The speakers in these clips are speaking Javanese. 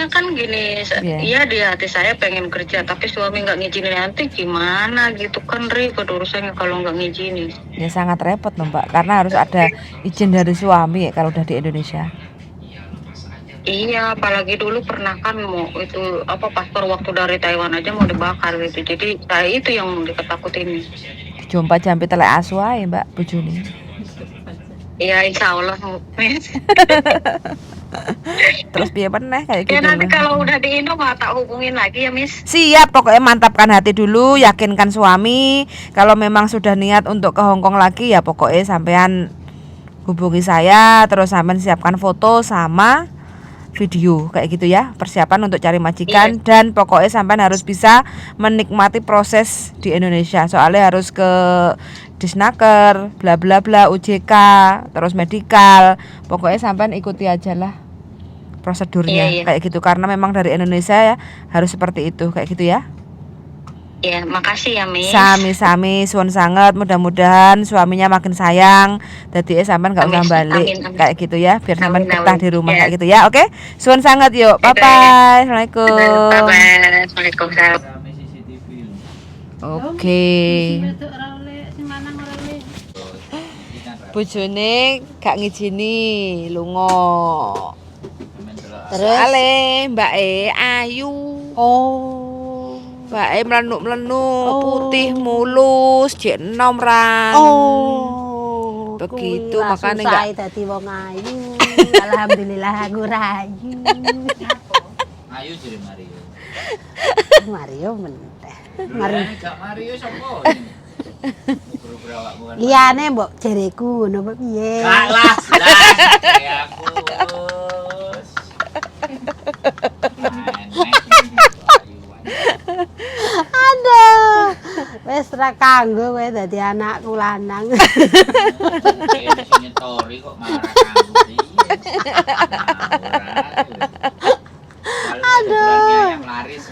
Soalnya kan gini, iya di hati saya pengen kerja, tapi suami nggak ngizinin, nanti gimana gitu kan, ribet urusannya kalau nggak ngizinin. Ya sangat repot loh, Mbak, karena harus ada izin dari suami ya kalau udah di Indonesia. Iya, apalagi dulu pernah kan mau itu apa, paspor waktu dari Taiwan aja mau dibakar gitu. Jadi saya itu yang diketakutin. Dijompa jampi telek asu ae, Mbak, bojone. Iya, insya Allah, Miss. Terus piye meneh kayak Ya gitu nanti loh. Kalau udah di Indo mah tak hubungin lagi ya, Miss. Siap, pokoknya mantapkan hati dulu, yakinkan suami. Kalau memang sudah niat untuk ke Hong Kong lagi ya pokoknya sampean hubungi saya, terus sampean siapkan foto sama video kayak gitu ya. Persiapan untuk cari majikan dan pokoknya sampean harus bisa menikmati proses di Indonesia. Soalnya harus ke Disnaker, bla bla bla, UJK, terus medikal. Pokoknya sampean ikuti aja lah prosedurnya Iya. kayak gitu, karena memang dari Indonesia ya harus seperti itu kayak gitu ya. Ya, makasih ya, Miss. Sami-sami, suwun sangat, mudah-mudahan suaminya makin sayang. Jadi sampean nggak usah Amin, balik amin, amin. kayak gitu ya, biar sampean Amin, betah amin. di rumah kayak gitu ya. Oke? Suwun sangat yuk. Bye bye. Assalamualaikum. Bye bye. Waalaikumsalam. Rame CCTV lho. Oke. Sing wedok ora oleh, sing lanang ora oleh. Iki kan rame. Bojone gak ngijini lunga. Sampean delok. Terus? Soale mbake ayu. Oh. Mbake mlenuk-mlenuk, Oh. putih mulus, jek enom ran. Oh. Begitu, Kuwi lah makanya susah dadi wong ayu. Alhamdulillah aku ra ayu. Ayu jere Mario. Mario menteh. Mario gak Mario sapa? Muber-muber awakmu kan. Liyane mbok jereku ngono apa piye? Gak lah, lah. Kayak aku. Wes. Aneh. Ayuan. Aduh. Wis ra kanggo kowe dadi anakku lanang. Kayak sing nyetori kok malah ra kanggo piye. Aduh. Ayam laris.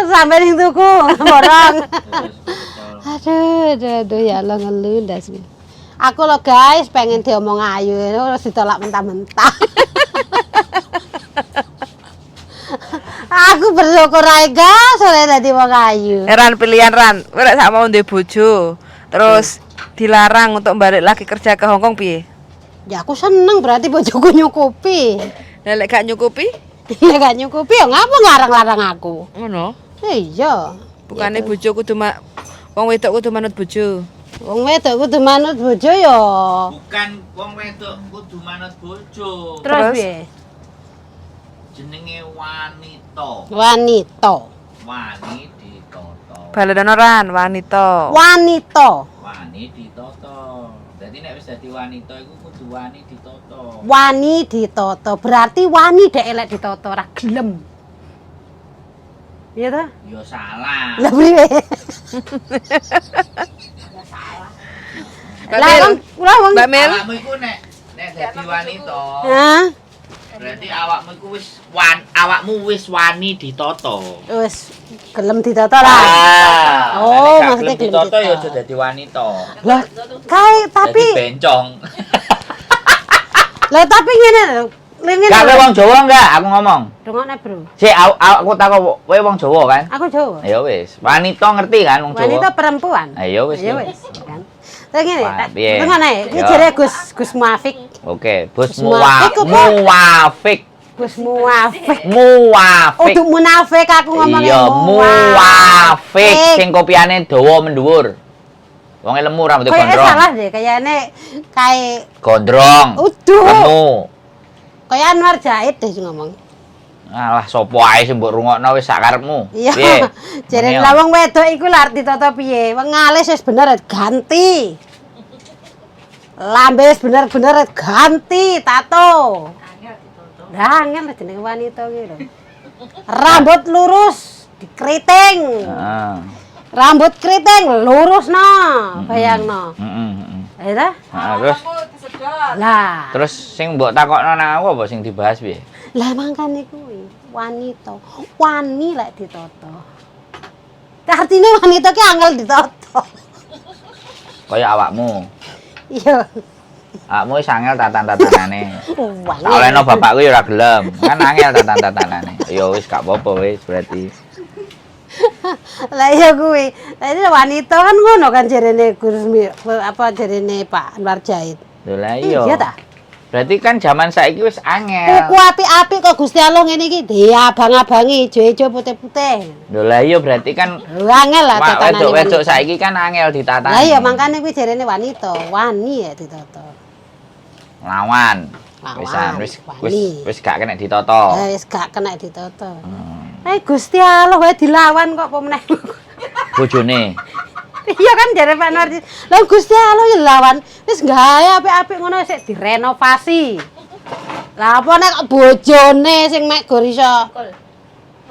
Sampai ning tuku borong. Terus betul. Aduh, aduh, aduh, ya Allah, ngelu ndas. Aku loh guys, pengen diomong ayu, terus ditolak mentah-mentah. Aku bersyukur ae guys, oleh dadi wong ayu. Eh, Ran, pilihan Ran, kowe lek sak mau duwe bojo, terus dilarang untuk balik lagi kerja ke Hong Kong piye? Ya aku seneng, berarti bojoku nyukupi. Lah lek gak nyukupi? Lek gak nyukupi ya ngapa ngarang-larang aku? Ngono. Iya. Bukane bojo kudu wong wedok kudu manut bojo. Wong wedok kudu manut bojo ya. Bukan wong wedok kudu manut bojo. Terus Terus? piye? Jenenge wanita. Wanita. Wani ditoto. Balenono Ran, wanita. Wanita. Wani ditoto. Dadi nek wis dadi wanita iku kudu wani ditoto. Wani ditoto. Berarti wani dek elek ditoto ora gelem. Iya ta? Ya salah. Lah priwe? Mbak Lah Mel. wong lah wong Mbak Mel. Awakmu iku nek nek dadi wanita, Hah? berarti awakmu iku wis awakmu wis wani ditoto. Wis gelem ditoto lah. Ah, Oh, nek gak maksudnya gelem gelem ditoto ya ditoto. aja dadi wanita. Lah kae tapi Dadi bencong. lah tapi ngene lho. Ngene Gak lho. kowe wong Jawa enggak? Aku ngomong. Rungokne, Bro. Sik aku takok kowe wong Jawa kan? Aku Jawa. Ya wis, wanita ngerti kan wong Jawa? Wanita perempuan. Ayo wis, Ayo yo. wis kan. Terus ngene, Wah, tak piye? rungokne, iki Yo. jere Gus Gus Muafik. Oke, bos Gus Muafik apa? muafik. Gus Muafik. Muafik. Untuk munafik aku ngomongnya. Iya, muafik sing kopiane dawa mendhuwur. Wonge lemu rambutnya Kayaknya gondrong. salah deh, kayaknya kayak Gondrong. Uduh. Lemu. Kayak Anwar Zahid deh sing ngomong. Alah sapa ae sing mbok rungokno wis sak karepmu. Iya. Piye? Jere Muni, lah wong wedok iku lho arep ditata piye? Wong alis wis bener ganti. Lambe wis bener-bener ganti tato. Lah angel lah jenenge wanita ki lho. Rambut lurus dikeriting. Heeh. Rambut keriting lurus no, bayangno. Heeh, heeh. Ya ta? Heeh, terus Lah. terus sing mbok takokno nang aku apa sing dibahas piye? Lah mangkane kuwi wanita, wani lek ditata. Artine wanita ki angel ditata. Kaya awakmu. Iya. Awakmu wis angel tatan-tatanane. Wah. Tak olehno bapakku ya ora gelem. Kan angel tatan-tatanane. Ya wis gak apa-apa wis berarti. Lah iya kuwi. Lah ini wanita kan ngono kan jarene Gus apa jarene Pak Anwar Zahid. Lho lah iya. Iya ta? Berarti kan zaman saiki wis angel. Kuku apik-apik kok Gusti Allah ngene iki diabang-abangi, ijo-ijo putih-putih. Lho lah iya berarti kan Lho angel lah tatanane. wedok-wedok wanita. saiki kan angel ditatani. Lah iya makane kuwi jarene wanita, wani ya ditata. Lawan. Lawan, Wisan wis wis wani. wis gak kena ditata. Lah wis gak kena ditata. Eh Gusti Allah wae dilawan kok apa meneh. Bojone. Iya kan jare Pak Anwar. Lah Gusti Allah ya lawan wis gawe apik-apik ngono sik direnovasi. Lah apa nek kok bojone sing mek gor iso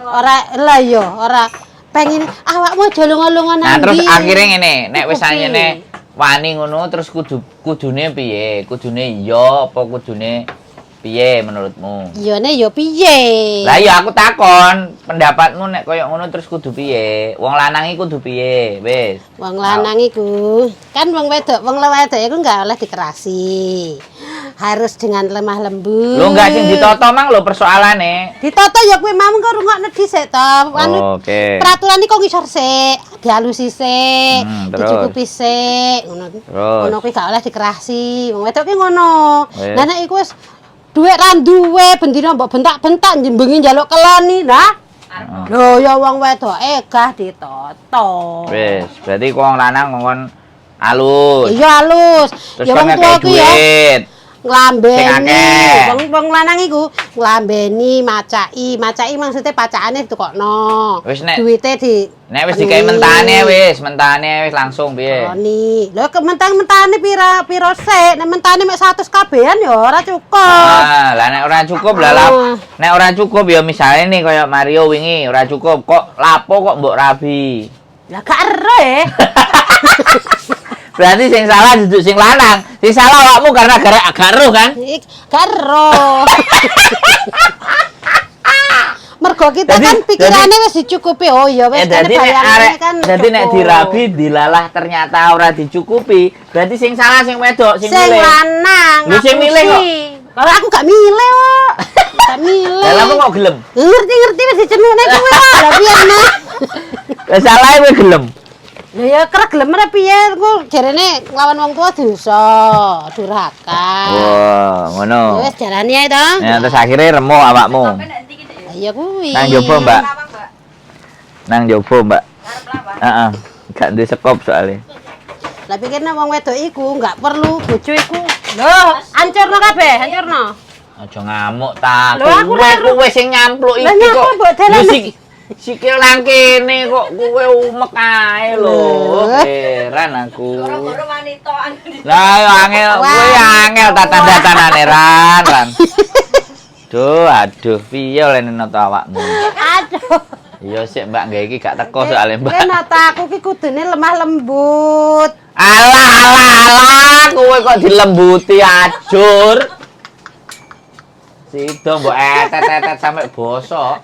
ora lah iya ora pengen awakmu aja lunga-lunga Nah, nang terus ndi. akhirnya ngene, nek wis Cukupi. anyene wani ngono terus kudune piye? Kudune iya apa kudune piye menurutmu? Iyane ya piye? Lah iya aku takon, pendapatmu nek koyo ngono terus kudu piye? Wong lanang iku kudu piye? Wis. Wong lanang iku kan wong wedok iku enggak oleh dikerasi. Harus dengan lemah lembut. Lho enggak sing ditata mang lho persoalane. Ditata ya kuwi mau kok rungokno dhisik to. Anu Oke. peraturan iki kok ngisor sik, dihalusi sik, Terus? dicukupi sik, ngono. Terus? Ngono kuwi gak oleh dikerasi. Wong wedok ki ngono. Wes. Lah nek iku wis dhuwit ra duwe, bendina mbok bentak-bentak njembengi njaluk keloni, nah. Lho ya wong wedoke gah ditata. Wis, berarti wong lanang ngomong alus. Iya halus. Terus Ya kon wong tua ngekei ku ya duit. nglambeni. Sing akeh. Wong wong lanang iku nglambeni, macaki, macaki maksudnya pacakane ditukokno. Wis, nek- duwite di Nek wis dikai mentane wis, mentane wis langsung piye? Keloni. Lho kementang-mentane pira pira sik, nek mentane mek 100 kabehan ya ora cukup. Ah, lah nek ora cukup lah Ah. nek ora cukup ya misalnya nih kayak Mario wingi ora cukup kok lapo kok mbok rabi. Lah gak ero e. Berarti sing salah duduk sing lanang, sing salah awakmu karena gara agak roh kan? Ik gak ero. Mergo kita Dadi- kan pikirannya wis dicukupi. Oh iya wis Eh kene dadi nek bayangane arek kan dadi nek cukup. dirabi dilalah ternyata ora dicukupi, berarti sing salah sing wedok sing sing milih. lanang Lho, sing milih kok. ngapusi. Kalau aku gak milih kok. Gak milih. Lah apa kok gelem? Ngerti-ngerti wis dicenukne kuwi kok. Lah piye nah? Lah salah kowe gelem. Lah ya kerek gelem ora piye ku jarene nglawan wong tua dosa, durhaka. Wah, ngono. Ya wis jarane ae to. Ya terus akhirnya remuk awakmu. Lah iya kuwi. Nang jopo, Mbak. Nang jopo, Mbak. Heeh. Gak duwe sekop soalnya. Lah pikirne wong wedok iku gak perlu bojo iku. Lho, ancurno kabeh, ancurno. Aja ngamuk ta. Lho, aku Kowe ora ero. kowe sing nyampluk Lah, iki nyapa kok. mbok dalan? Lho, sikil nang kene kok kowe umek ae lho. Lho. Heran aku. Goro-goro wanita. Lah yo angel, kowe angel tatan-tatanane ran, ran. Duh, aduh, piye oleh nata awakmu? Aduh. Iya sik Mbak nggae iki gak teko soalnya Mbak. Kowe nata aku ki kudune lemah lembut. Alah alah alah, kowe kok dilembuti ajur. Sido mbok etet-etet sampe bosok.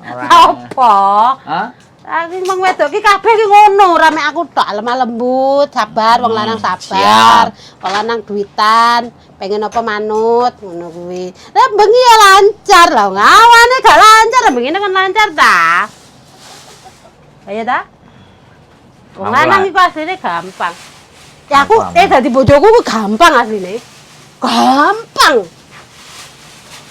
Ora. Apa? Hah? Aku wong wedok ki kabeh ki ngono, ora mek aku tok lemah lembut, sabar, wong lanang sabar, wong lanang duitan, pengen apa manut, ngono kuwi. Lah bengi ya lancar lah, ngawane gak lancar, bengi kan lancar ta. Ayo ta? Wong Aku lanang lah. iku asline gampang. Ya aku Gampang. dadi bojoku ku gampang asline. Gampang.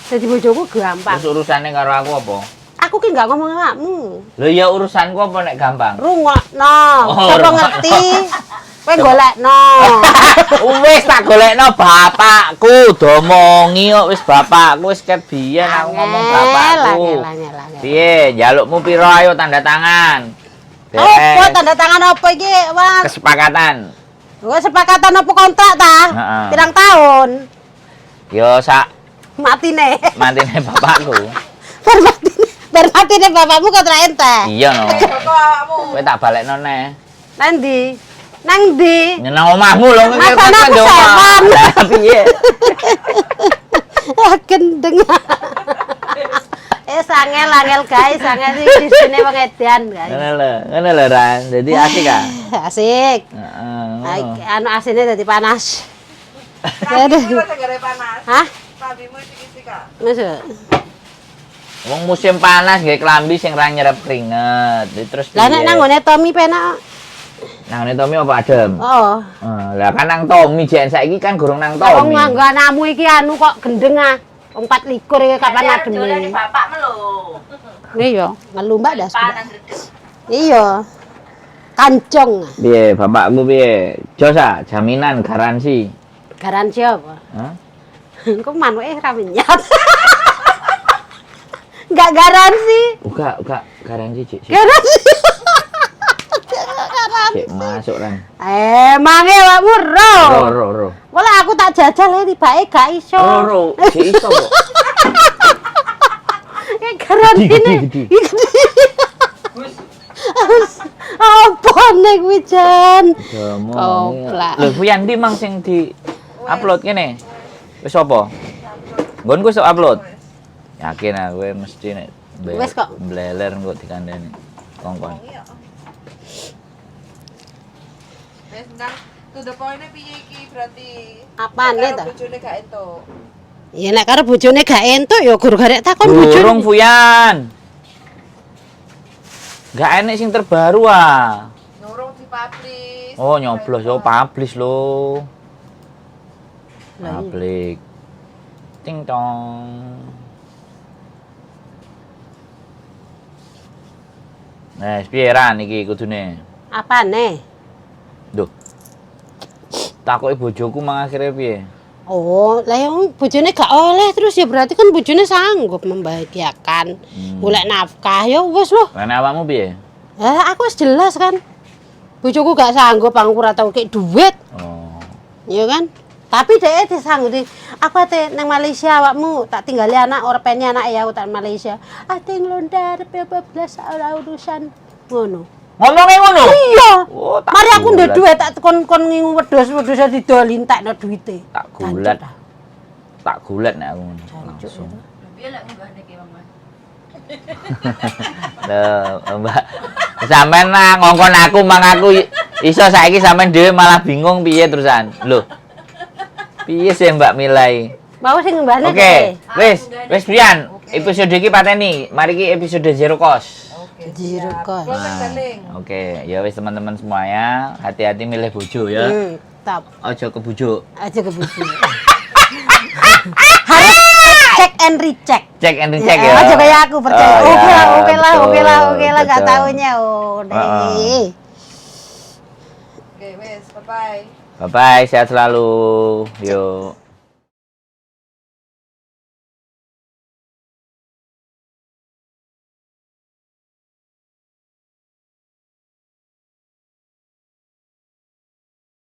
Dadi bojoku gampang. Terus urusannya karo aku apa? Aku ki gak ngomong awakmu. Lho ya urusanku apa nek gampang? Rungokno, Oh, sapa rungokno. ngerti? Kowe golekno. Wis tak golekno bapakku, domongi kok wis bapakku wis ket biyen aku ngomong bapakku. Angel, angel, angel. Piye, njalukmu piro ayo tanda tangan. Apa Beres. tanda tangan apa iki, Mas? Kesepakatan. Kowe sepakatan apa kontrak ta? Heeh. Pirang tahun? Yo sak Matine. mantine bapakku. Bar matine, bar matine bapakmu kontrak ente. Iya no. Kowe tak balekno neh. Nang ndi? Nang ndi? Nang omahmu lho Masane aku sewan. Lah piye? Ah, gendeng. Eh sangel angel guys, angel iki disine wong edan guys. Ngono lho, ngono lho Ran. Dadi asik ah. Asik. Heeh. Anu asine dadi panas. Aduh. Panas. Hah? Klambimu isik-isik kak. Masa? Wong musim panas nggae klambi sing ra nyerep keringet. Terus Lah nek nang nggone Tommy penak. Nang ngene Tommy apa adem? Oh. Lah kan nang Tommy jen saiki kan gurung nang Wong Tommy. nganggo anakmu iki anu kok gendeng ah. Wong 24 iki kapan ademe. Bapak melo. Iya, ngelumbak dah. Iya. Kancong. Piye bapakku piye? Jos ah, jaminan garansi. Garansi apa? Hah? Kok manuke ra menyat. Enggak garansi. Uga, uga garansi cik. Cik, Garansi. Cik masuk ran. Emange awakmu ro. Ro ro ro. Walah aku tak jajal e tibake gak iso. Ro ro, cik iso kok. Ya garantine. Gede, gede, Apa nek kuwi Jan? Jamu. Koplak. Lho, Fuyan ndi mang sing di upload kene? Wis apa? Nggonku wis upload. Yakin aku mesti nek Wis kok. Bleler engko dikandani. Kongkon. Wis ndang to the point piye iki berarti. Apane ta? Bojone gak entuk. Ya nek karo bojone gak entuk ya guru garek takon bojone. Durung Fuyan. Gak enek sing terbaru ah. Nurung dipublish. Oh, nyoblos yo publish lho. Publik. Ting tong. Nah, piye ran iki kudune? Apane? Duh. Takoki bojoku mang akhire piye? Oh, lah yang bojone gak oleh terus ya berarti kan bojone sanggup membahagiakan. Golek nafkah ya wis loh. Lah nek awakmu piye? Lah aku wis jelas kan. Bojoku gak sanggup aku ora tau kek duit, Oh. ya kan? Tapi dhek disanggupi. Aku ate nang Malaysia awakmu tak tinggali anak ora peni anak ya aku tak Malaysia. Ate nglondar bebas ora urusan ngono. Ngomongnya ngono? Iya. Oh, tak Mari aku ndek gulat. duit tak kon-kon ngingu wedhus-wedhus didol entekno duwite. Tak gulat. Tak gulat nek aku ngono. Langsung. Piye lek ngunggahne ki, Mas? Lho, Mbak. Sampeyan lah ngongkon aku mang aku iso saiki sampean dhewe malah bingung piye terusan. Lho. Piye sih Mbak Milai? Mau sing ngunggahne. Oke, wis, wis Brian. Episode iki pateni. Mari ki episode zero cost. Oke. Zero cost. Nah, oke, ya wis teman-teman semuanya, hati-hati milih bojo ya. Top. Ojo kebujuk. Aja kebujuk. Harus cek and recheck. Cek and recheck ya. Aja kayak aku percaya. Oh, Oke ya, lah, oke lah, betul, oke lah, oke lah, gak betul. taunya. Oh, deh. Heeh. Oke, wis, bye bye. Bye bye, sehat selalu. Yo.